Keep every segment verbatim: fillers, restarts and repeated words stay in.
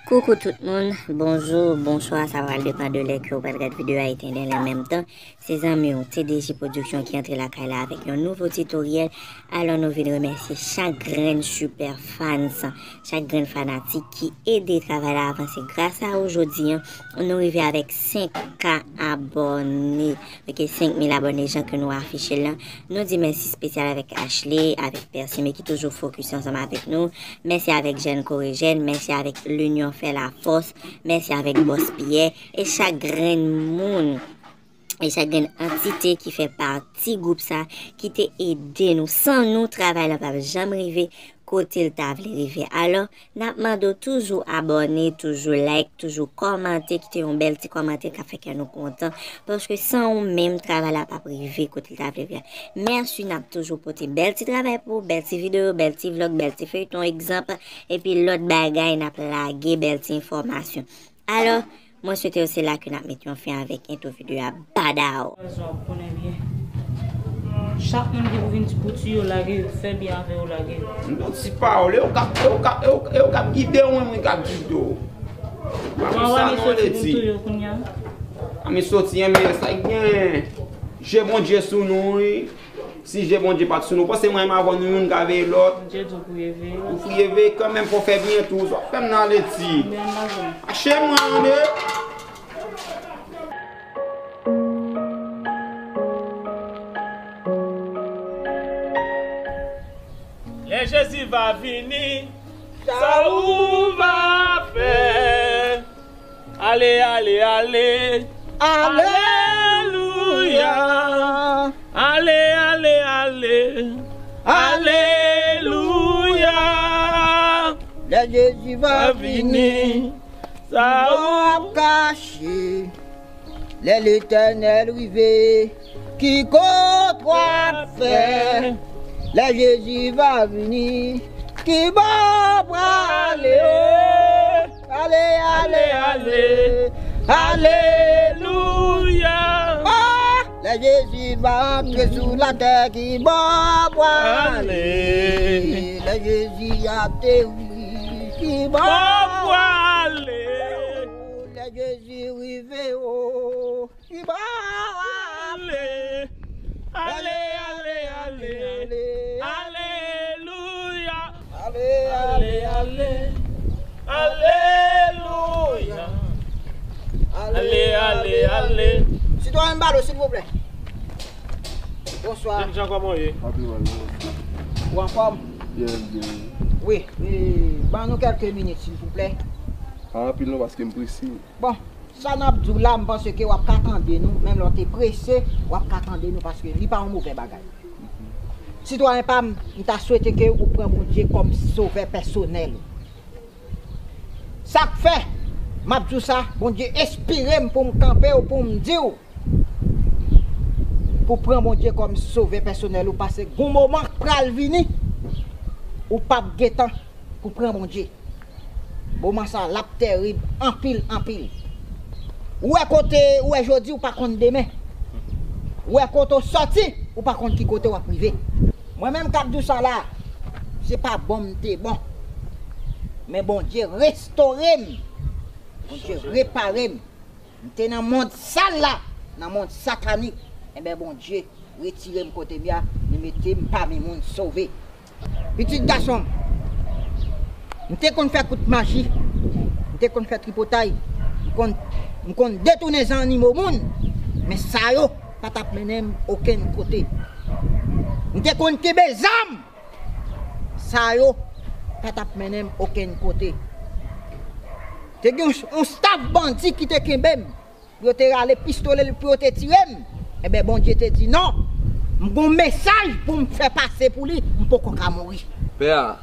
Koukou tout moun, bonjou, bonswa, sa pral depann de lè ke w pral gad videyo a, etenn lè an menm tan. Se zanmi w, T D J Production ki antre lakay la avèk yon nouvo titoryèl. Alò nou vin remèsye chak grenn super fans, chak grenn fanatik ki ede travay la avanse. Gras a ou jodi an, nou rive avèk senk K abòne. Ok, senk mil abòne jan ke nou afiche l lan. Nou di mèsi espesyal avèk Ashley, avèk Persime ki toujou fokis ansanm avèk nou. Mèsi avèk Jèn Kore Jèn, mèsi avèk Linyon Fè Lafòs, mèsi avèk Bòs Pyè, e chak grenn moun, e chak grenn antite ki fè pati gwoup sa, ki te ede nou. San nou, travay la p ap janm rive kote l ta vle rive. Alò, n ap mande w toujou abòne, toujou like, toujou kòmante, kite yon bèl ti kòmantè k ap fè kè nou kontan, paske san ou menm, travay la p ap rive kote l ta vle rive. Mèsi, n ap toujou pote bèl ti travay pou ou, bèl ti videyo, bèl ti vlòg, bèl ti feyton, egzanp, epi lòt bagay, n ap lage bèl ti enfòmasyon. Alò, mwen swete w se la ke n ap met yon fen avèk entwo videyo a. Badaw! Rezon ap konnen byen. Chak moun ki pou vin di pou tiyo lage, fè byen avè yo lage. M di w ti pawòl, e yo k ap, e yo k ap, e yo, e yo k ap gide w, mwen, mwen k ap gide w. Pa konsa non, Leti. A mi soti, enben, sa k gen. Je Bondye sou nou, wi. Si je Bondye pa t sou nou, panse mwen menm avè nou youn ka veye lòt. Bondye di w priye veye. Ou priye veye kanmenm, fò w fè byen tou. Sa w fè m nan Leti. Byen, m pa jwenn. Fache mwen, ande. Lè Jezi va vini, sa ou va fè? Ale, ale, ale. Alelouya. Ale, ale, ale. Alelouya. Lè Jezi va vini, sa ou ap kache. Lè Letènèl rive, ki kote w ap fè? Lè Jezi va vini, ki bò w prale? Ale, ale, ale, alelouya. Oh, lè Jezi va antre sou latè, ki bò w prale? Lè Jezi ateri, ki bò w prale? Lè Jezi rive, oh, ki bò w ale? Ale, ale, ale, ale. Alelouya. Ale, ale, ale. Alelouya. Ale, ale, ale. Sitwayen Balo, silvouplè. Bonswa. Jènjan, kòman w ye? Anpil mal, non. Ou anfòm? Byen, byen. Wi, e, ban nou kèlke minit, silvouplè. Pa anpil non, paske m prese. Bon, sa n ap di w la, m panse ke w ap ka tande nou, menm lè w te prese, w ap ka tande nou, paske li pa yon movè bagay. Sitwayen pa m, m ta swete ke ou pran Bondye kòm sovè pèsonèl ou. Sa k fè m ap di w sa, Bondye enspire m pou m kanpe w, pou m di w, pou pran Bondye kòm sovè pèsonèl ou, paske gon moman k pral vini, ou p ap gentan pou pran Bondye. Moman sa l ap tèrib anpil, anpil. Ou wè kote, ou wè jodi, ou pa konn demen. Ou wè kote w sòti, ou pa konn ki kote w ap rive. Mwen menm k ap di w sa la, se pa bon m te bon. Men Bondye restore m. Bondye repare m. M te nan mond sal la, nan mond satanik. Enben, Bondye retire m kote m ye a, li mete m pami moun sove. Pitit gason m, m te konn fè kout maji, m te konn fè tripotay, m konn, m konn detounen zannimo moun, men sa yo pa t ap mennen m okenn kote. M te konn kenbe zam, sa yo pa t ap mennen m okenn kote. Te gen yon, yon staf bandi ki te kenbe m, pou yo te rale pistole pou yo te tire m. Enben, Bondye te di, "Non, m gon mesaj pou m fè pase pou li, m poko ka mouri." Pè a,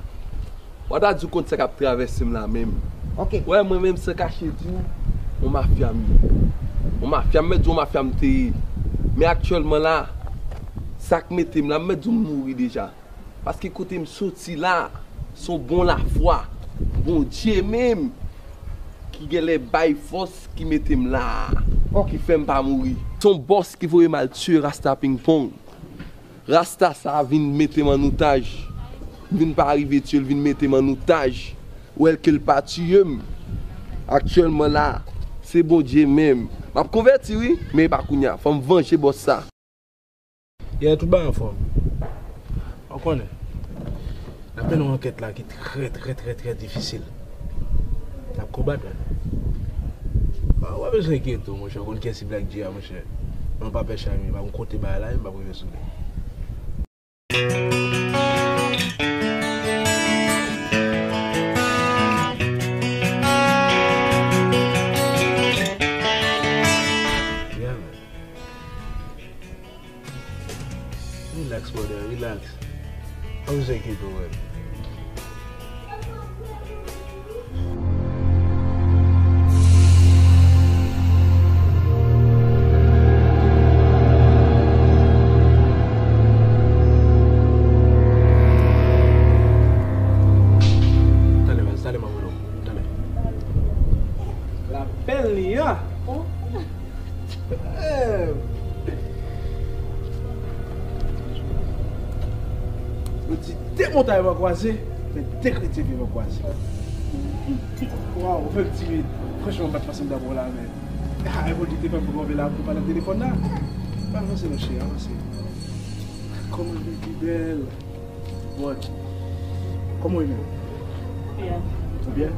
w a ta di w konn sa k ap travèse m la menm. Ok. Wè, mwen menm, san kache di w, yon mafya m ye. Yon mafya, m mèt di w, yon mafya m te ye. Men aktyèlman la, sa k mete m la, m mèt di w m mouri deja. Paske kote m soti la, se yon bon lafwa. Bondye menm ki genlè bay fòs ki mete m la a, ok, ki fè m pa mouri. Se yon bòs ki voye m al tiye Rasta Ping Pong. Rasta sa a vin mete m ann otaj. M vin pa rive tiye l, vin mete m ann otaj. Ou wè l ke l pa tiye m. Aktyèlman la, se Bondye menm. M ap konvèti wi, men e pa kounye a. Fò m vanje bòs sa. Yeah, tout bagay anfòm. Ou konnen, n ap mennen yon ankèt la ki trè, trè, trè, trè difisil. N ap konbat, wi. Ou pa bezwen enkyete w, monchè. Ou konn kiyès ki Black G a, monchè. Non, pa pè Chami, pa m kote bagay la, m p ap rive sou li. Yeah, man. Relax, brother, relax. Pa bezwen enkyete w, man. Talè, baz, talè, m ap rele w. Talè. Lapèl li a. Eh. Yo di de montay pa kwaze, men de kretyen pye pa kwaze. Waw, ou fè m timid. Franchman, m pa t panse m t ap wè w la, men. Ah, e Bondye te fè m twonpe la pou pale nan telefòn la. Avanse, monchè, avanse. Kòman vi pi bèl? Bon. Kòman w ye menm? Byen. Ou byen?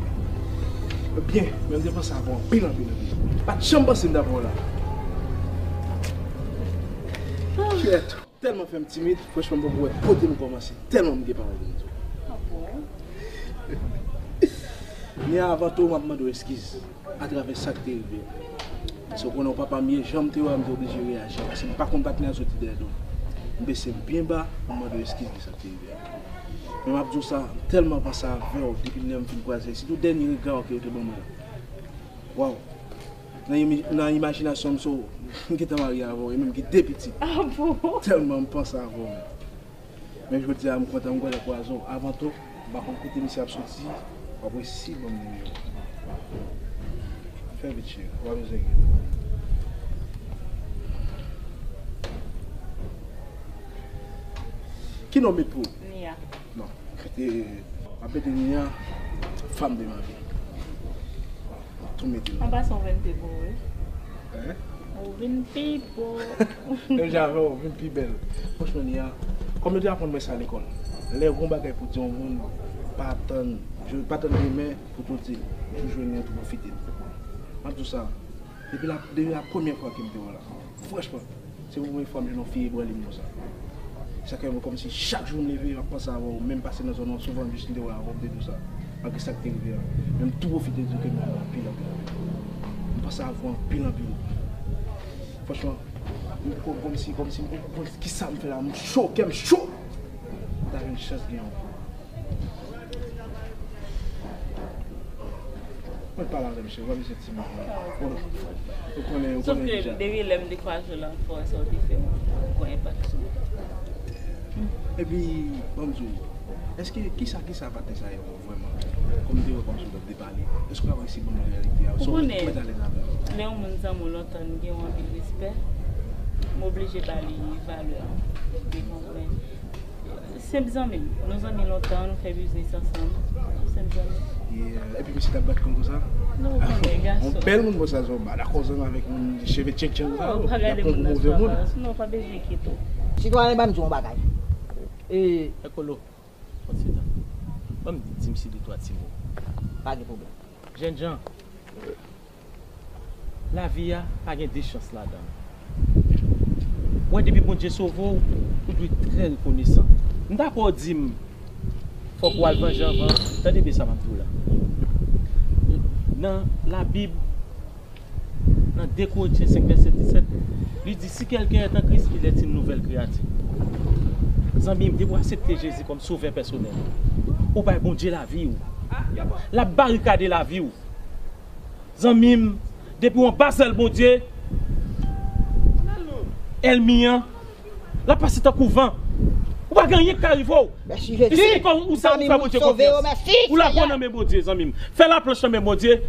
Byen, men m te panse avè w anpil, anpil, anpil. Pa t janm panse m t ap wè w la. Kyèt. Tèlman fè m timid, franchman, m poko wè kote m kòmanse. Tèlman m gen pawòl pou m di w. Ah bon? Ni avan tou, m ap mande w eskiz atravè sa k te rive a. Paske w konnen w papa m ye, jan m te wè a, m te oblije reyaji. Paske m pa konn patnè a soti dèyè do m. M bese m byen ba, m mande w eskiz de sa k te rive a. Men m ap di w sa, m tèlman panse avè w depi lè m fin kwaze, sitou dènye rega w ke w te ban mwen an. Waw! Nan imi-, nan imajinasyon m, so, m gentan marye avè w, e menm gen de pitit. Ah bon? Tèlman m panse avè w, men. Men jodi a, m kontan, m kwè nan kwaze w. Avan tou, m pa konn kote misye ap soti, w ap resi ban m nimewo. Fè vit, cheri, w ap bezwen gen. Ki non w met pou ou? Nia. Non. Kite, m ap mete Nia, femme de ma vie. Tou mete l. An pasan, ou vin pi bo, wi. Hein? Ou vin pi bo. Menm jan avè w, ou vin pi bèl. Franchman, Nia, kòm yo te aprann mwen sa lekòl, lè w gen yon bagay pou di yon moun, pa tann, pa tann demen pou tou di l. Toujou gen yon tou pwofite l. M ap di w sa, depi la, depi la premyè fwa ke m te wè w la, franchman, se pou premye fwa m jwenn yon fi ebranle m konsa. Sa fè mwen kòmsi chak jou m leve, m ap panse avè w, menm pase nan zòn nan, souvan jis m te wè avè w, m te di w sa. Malgre sa k te rive a, men m tou pwofite di w ke m renmen w anpil, anpil, anpil. M panse avè w anpil, anpil. Franchman, m kò-, kòmsi, kòmsi m konn kisa m fè la, m cho, kè m cho. M ta jwenn chans gen yon. Mwen pale avè misye, w pa bezwen timid non. Ou konnen, ou konnen deja. Depi lè m te kwaze w la, fò sa w te fè m gon enpak sou mwen. Epi, ban m di w, èske, kisa, kisa patnè sa ye vrèman? Kòm m te wè kòmsi w t ap depale, èske w ap resi ban m reyalite a? Ou konnen, lè yon moun zanmi w lontan, m gen yon anpil respè, m oblije ba li valè l devan mwen. Senp zanmi m. Nou zanmi lontan, nou fè biznis ansanm. Senp zanmi. Yeah. Epi misye t ap bat kò l konsa? Non, ou konnen, gason. Yon bèl moun konsa, zòm. Pa dakò zanmi avèk moun cheve tchenk tchenk konsa, non. Ou pa gade moun nan swa sa. Non, pa bezwen enkyete w. Sitwayen, ban m di w yon bagay. E, Ekolo, yon ti tan. Ban m di misye de twa ti mo. Pa gen pwoblèm. Jènjan. Lavi a pa gen de chans ladan l. Mwen, depi Bondye sove w, ou dwe trè rekonesan. M dakò w di m fòk w al vanje anvan. Tande byen sa m ap di w la. Nan Labib, nan de Korentyen senk vèsè disèt, li di, si quelqu'un est en Christ, il est une nouvelle créature. Zanmi m, depi w aksepte Jezi kòm sovè pèsonèl, ou bay Bondye lavi w. L ap barikade lavi w. Zanmi m, depi w anba zèl Bondye, ènmi an, l ap pase tankou van. Ou pa gen anyen k ka rive w. Mèsi Jezi. Piske ou sa ou fè Bondye konfyans. Ou lakò nan men Bondye, zanmi m. Fè laplanch nan men Bondye.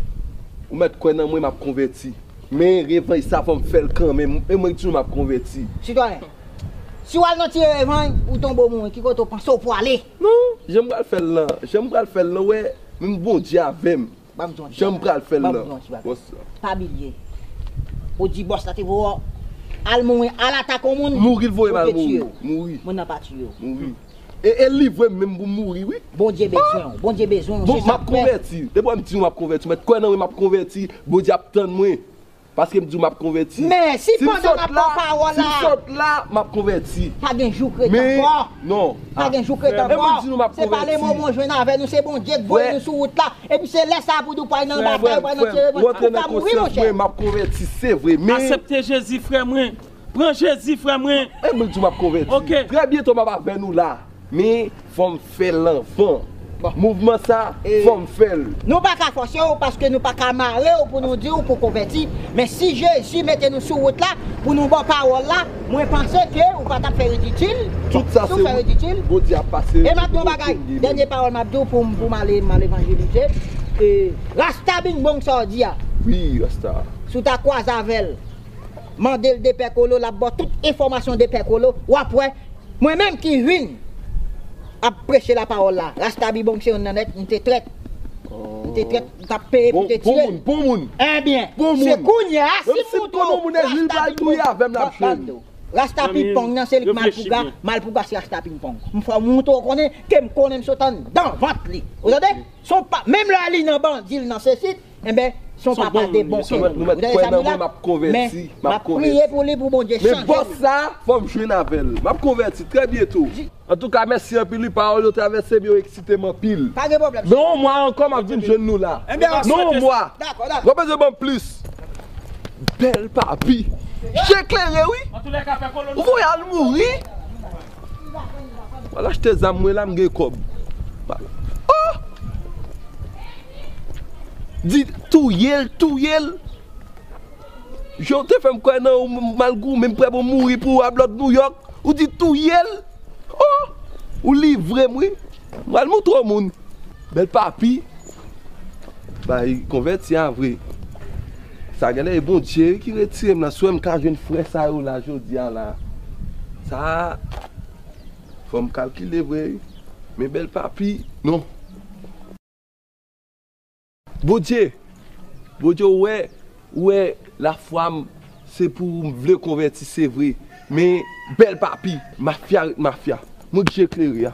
Ou mèt kwè nan mwen, m ap konvèti. Men revanj sa fò m fè l kanmenm. E mwen ki di nou m ap konvèti. Sitwayen, si w al nan tire revanj, ou tonbe ou mouri. Ki kote w panse w pwale? Non, jan m pral fè l lan, jan m pral fè l lan, wè, menm Bondye avè m. Ban m di yon ti bagay. Jan m pral fè l la. Ban m di yon ti bagay. Bòs la. Pa bliye. Ou di bòs la te voye w al mouri, al atake yon moun. Mouri l voye m al mouri. Bondye tiye w. Mouri. Moun nan pa tiye w. Mouri. E, e livre m menm pou m mouri, wi. Bondye bezwen w. Bondye bezwen w. Bon, m ap konvèti. Depi w m di w m ap konvèti, mèt kwè nan mwen m ap konvèti. Bondye ap tann mwen. Paske m di w m ap konvèti. Men si pandan n ap pran pawòl la, si m sot la, m ap konvèti. Pa gen jou k ret ankò. Men, non. Pa gen jou k ret ankò. E mwen di nou m ap konvèti. Se pa lemò bon jwenn avè nou, se Bondye k voye nou sou wout la. Epi se lè sa a pou nou pral nan batay, pral nan tire, pou ka mouri, monchè. Mwen, m ap konvèti, se vre, men. Aksepte Jezi, frè mwen. Pran Jezi, frè mwen. E mwen di w m ap konvèti. Ok. Trè byento, m ap avè nou la. Men, fò m fè l anvan. Bon. Mouvman sa, fò m fè l. Nou pa ka fòse w, paske nou pa ka mare w pou nou di w pou konvèti. Men si Jezi mete nou sou wout la, pou nou ba w pawòl la, mwen panse ke ou pa t ap fè riditil. Tout sa se wout Bondye ap pase. E m ap di w yon bagay, dènye pawòl m ap di w pou m, pou m ale, m al evanjelize. E, Rasta Bing Bong sa w di a. Wi, Rasta. Si w ta kwaze avè l, mande l de Pè Kolo, l ap ba w tout enfòmasyon de Pè Kolo, w ap wè. Mwen menm ki vin ap preche lapawòl la, Rasta Bibong se youn nan nèt, m te trèt. M te trèt, m t ap peye pou te tire l. Bon, bon moun, bon moun. Ebyen, se kounye a, si m montre w Rasta Bibong, m ap di w, Rasta Pingpong nan se li k Malpougra, Malpougra se Rasta Pingpong. M fè w montre w konnen ke m konnen m sot anndan vant li. Ou tande? Se yon pa, menm lè li nan bandi, li nan sesi, Enben, se yon papa de bon kè. Nou mèt kwè nan mwen, m ap konvèti, m ap konvèti. Men m ap priye pou li, pou Bondye chanje li. Men bòs sa, fò m jwenn avè l. M ap konvèti trè byento. Antouka, mèsi anpil wi, pawòl yo travèse m, yo eksite m anpil. Pa gen pwoblèm. Nan yon mwa ankò, m ap vin jwenn nou la. Nan yon mwa. Dakò, dakò. W ap bezwen ban m plis. Bèl papi. Je klere wi. Ou voye al mouri. M al achte zam mwen la, m gen kòb. Oh! Di touye l, touye l. Jan w te fè m kwè nan ou, m al goumen, m prè pou m mouri pou w a Blòd Nouyòk. Ou di touye l. Oh! Ou livre m wi. M al montre w moun. Bèl papi. Bay konvèti a vre. Sa genlè e Bondye wi ki retire m nan. Swè m ka jwenn frè sa yo la jodi a la. Sa fò m kalkile vre wi. Men bèl papi, non. Bondye, Bondye, ou wè, ou wè lafwa m, se pou m vle konvèti, se vre. Men, bèl papi, mafya ret mafya. Mwen k je klere a.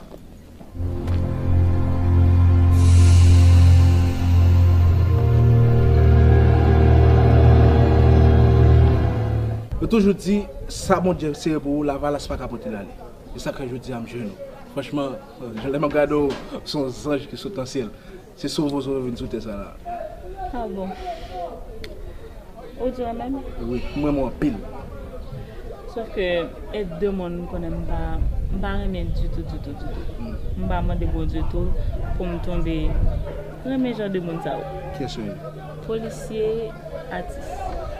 Yo toujou di, sa Bondye sere pou ou, lavalas pa ka pote l ale. E sa k fè jodi a m jwenn ou. Franchman, lè m ap gade w, se yon zanj ki sot nan syèl. Se sove w sove w vin sou tè sa la. Ah bon? Ou di w menm? Wi, m renmen w anpil. Sòf ke e de moun m konnen m pa, m pa renmen ditou, ditou, ditou. M pa mande Bondye tou pou m tonbe renmen jan de moun sa yo. Kiyès yo ye? Polisye, atis.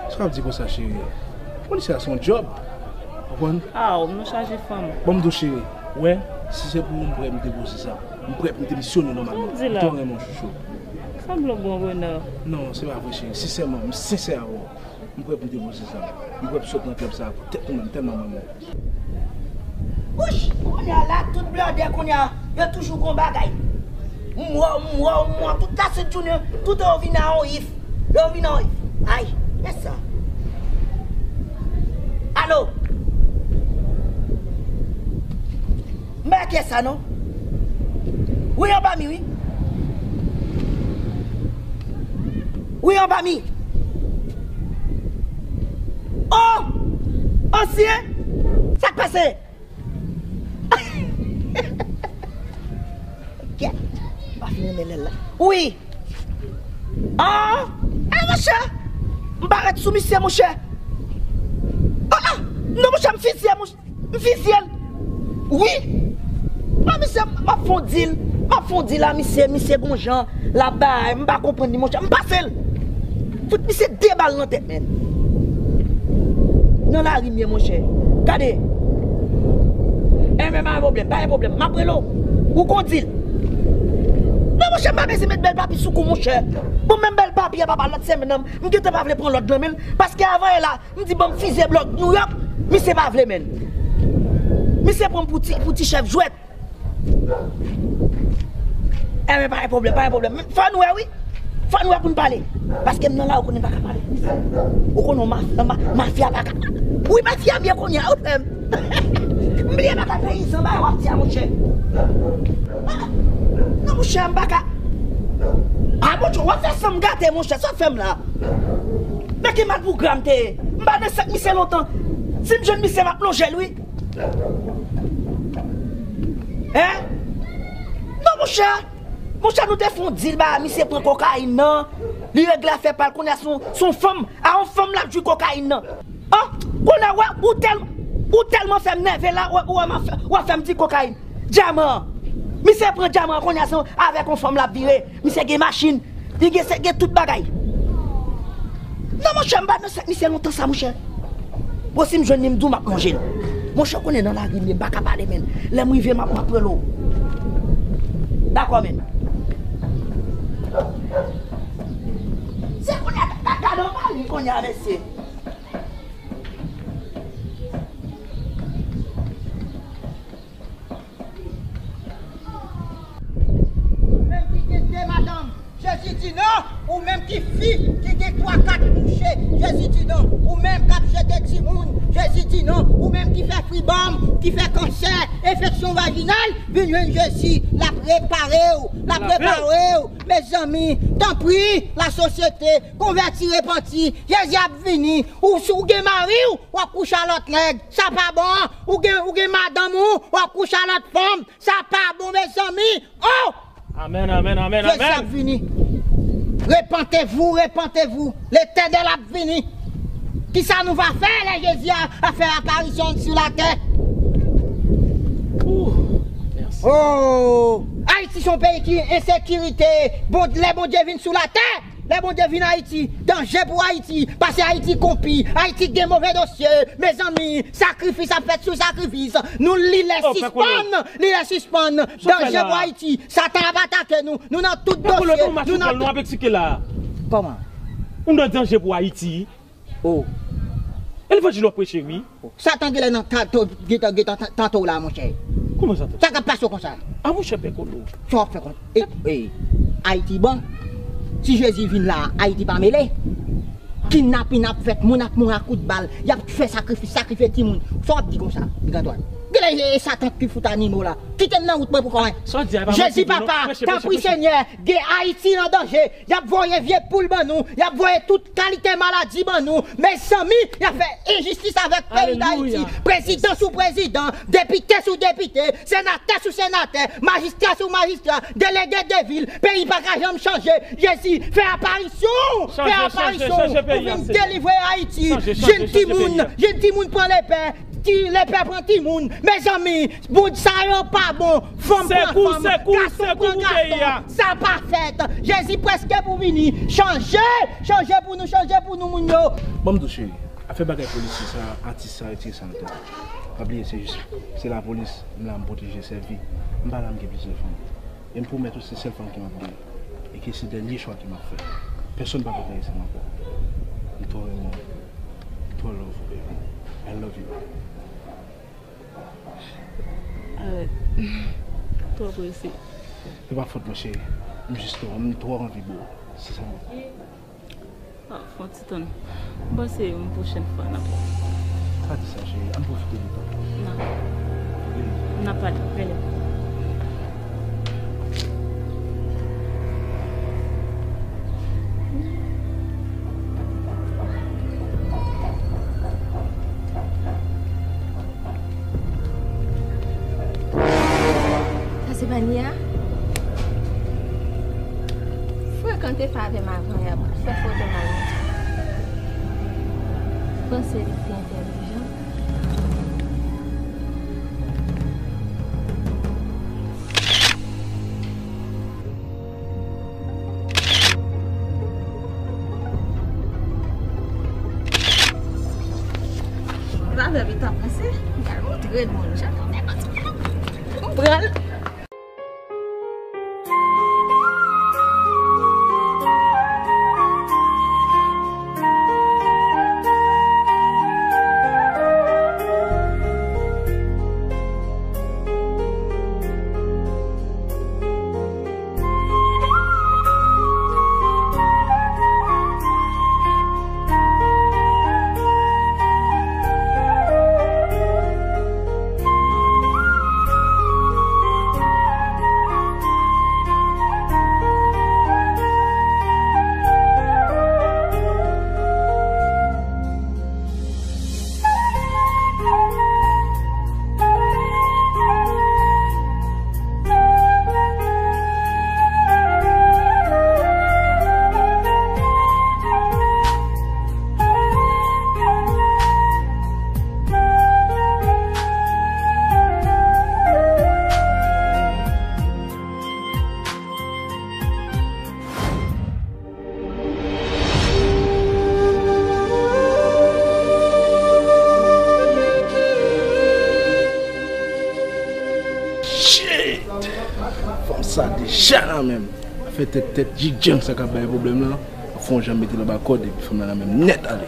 Sa w ap di konsa, cheri? Polisye a se yon djòb. Ou konprann? Aw, nou chaje fanm. Bon, m di w, cheri, wè, si se pou ou, m prè pou m te poze sa. M prè pou m te misyone w nòmalman. M twò renmen w, chouchou. Sanble w bon, Renard. Non, se pa vre, cheri. Sensèman, m sensè avè w. M prè pou m te poze sa. M prè pou sot nan klèb sa pou tèt ou menm, tèlman m renmen w. Wouch! Kounye a la, tout blòdè kounye a, yo toujou gon bagay. M wè w, m wè w, m wè w, tout lasentsounen, tout yo vin a on yif. Yo vin a on yif. Ay, men sa. Alo? M pa kè sa non. Wi, anba mi, wi. Wi, anba mi. Oh! Ansyen! Sa k pase? Gèt! Pa fin renmen lè l la. Wi! Ah! Eh, monchè! M pa ret sou misye, monchè! Ah, ah! Non, monchè, m fizye, monchè! M fizye l. Wi. Mwen, misye, m ap fè yon dil. M ap fè yon dil a misye, misye gon jan l ap bay, m pa konprann li, monchè. M pase l. Fout misye de bal nan tèt, menn. Nan lari m ye, monchè. Gade. Enben, pa gen pwoblèm, pa gen pwoblèm. M ap rele w. Ou gon dil. Non, monchè, m pa bezwen met bèl papi sou kou, monchè. Bon, menm bèl papi a, papa, lòt semèn nan, m gentan pa vle pran lòd nan men l. Paske avan yè la, M di, "Ban m fizye blòk Nouyòk." Misye pa vle, menn. Misye pran m pou ti, pou ti chèf jwèt. Enben, pa gen pwoblèm, pa gen pwoblèm. Fò nou wè, wi. Fò n wè pou n pale. Paske m nan la, ou konnen m pa ka pale. Ou konnen ma, ma, mafya pa ka. Wi, mafya byen kounye a, ou frè m. M bliye pa ka peyizan ba w ap di a, monchè. Ah, non, monchè, m pa ka. Ah, monchè, w ap fè san m gate, monchè, sa w fè m la. Men ki mal pou gram te ye. M pa nan sèk misye lontan. Si m jwenn misye, m ap lonje l, wi. Hein? Non, monchè. Monchè, nou te fè yon dil ba misye pran kokayin nan. Li regle afè pa l, kounye a se yon, se yon fanm. A yon fanm l ap jwi kokayin nan. An, kounye a, w, ou tèl, ou tèlman fè m nève la, w, w, w, w fè m di kokayin. Dyaman. Misye pran dyaman, kounye a se avèk yon fanm l ap vire. Misye gen machin. Li gen, se gen tout bagay. Non, monchè, m pa nan sèk misye lontan sa, monchè. Bon, si m jwenn li, m di w m ap lonje l. Monchè, w konnen nan lari m ye, m pa ka pale, menn. Lè m rive, m ap, m ap rele w. Dakò, menn. Se kounye a, ta, ta, gade yon bagay kounye a, mesye. Ou menm ki gen de madanm, Jezi di non. Ou menm ki fi ki gen twa, kat mouche, Jezi di non. Ou menm k ap jete timoun, Jezi di non. Ou menm ki fè fribòm, ki fè kansè, enfeksyon vajinal, vin jwenn Jezi, l ap repare w, l ap repare w. Mezanmi, tanpri, lasosyete, konvèti, repanti, Jezi ap vini. Ou, si w gen mari w, w ap kouche a lòt nèg, sa pa bon. Ou gen, ou gen madanm ou, w ap kouche a lòt fanm, sa pa bon, mezanmi. Oh! Amèn, amèn, amèn, Jezi ap vini. Repentez-vous, repentez-vous. Letènèl ap vini. Kisa nou va fè lè Jezi a, a fè aparisyon sou latè? Ouh, mèsi. Oh! Ayiti se yon peyi ki ensekirite. Bon, lè Bondye vin sou latè, lè Bondye vin Ayiti, danje pou Ayiti, paske Ayiti konpi, Ayiti gen move dosye. Mezanmi, sakrifis ap fèt sou sakrifis. Nou li lè sispann, li lè sispann. Danje pou Ayiti. Satan ap atake nou. Nou nan tout dosye. Nou nan tout. Kòman? Ou nan danje pou Ayiti. Oh. E levanjil w ap preche, wi. Satan genlè nan tanto, gentan, gentan tanto w la, monchè. Kòman Satan? Sa k ap pase w konsa? A monchè, pè Kolo. Sa w ap fè konsa? E, e, Ayiti bon. Si Jezi vin la, Ayiti pa mele. Kidnapin ap fèt, moun ap mouri ak kout bal. Y ap fè sakrifis, sakrifye timoun. Sa w ap di konsa, Big Antoine? Genlè e, e Satan ki fout anime w la. Kite m nan wout mwen pou kòman. Jezi papa, tanpri Senyè, gen Ayiti nan danje. Y ap voye vye poul ban nou. Y ap voye tout kalite maladi ban nou. Mezanmi, y ap fè enjistis avèk peyi Dayiti. Prezidan sou prezidan, depite sou depite, senatè sou senatè, majistra sou majistra, delege de vil. Peyi pa ka janm chanje. Jezi, fè aparisyon, fè aparisyon. Ou vin delivre Ayiti. Jèn timoun, jèn timoun pran lepè. Ti lepè pran timoun. Mezanmi, moun sa yo pa bon. Fanm pran fanm, gason pran gason. Sa pa fèt. Jezi prèske pou vini. Chanje, chanje pou nou, chanje pou nou, moun yo. Ban m di w, cheri, afè bagay polisye sa, atis sa, retire sa nan tèt ou. Pa bliye, se jis, se lapolis, m la, m pwoteje, sèvi. M pa la, m gen plizyè fanm. E m pwomèt ou, se sèl fanm ke m ap gen. E ke se dènye chwa ke m ap fè. Pèsonn pa ka trayisi m ankò. M twò renmen w. M twò love ou, baby. I love you. Alright. Twò prese. Se pa fòt mwen, cheri. M jis twò, m twò anvi, bro. Se sa m. Ah, fè yon ti tann. M panse yon pwochèn fwa n ap wè. Pa di sa, cheri. Ann pwofite de tan. Non. Vini. N ap pale. Vini. Sa se Vania? Frekante pa avè m avan y ap fè foto mal. Panse li te entèlijan. Li pa fè pita panse. M pral montre l, bon, jan l fè konsa. M pral. Chat nan men m. Afè tèt tèt, jidjang sa k ap bay pwoblèm lan. Fè yon jan mete l anba kòd epi fanm nan nan men m nèt ale.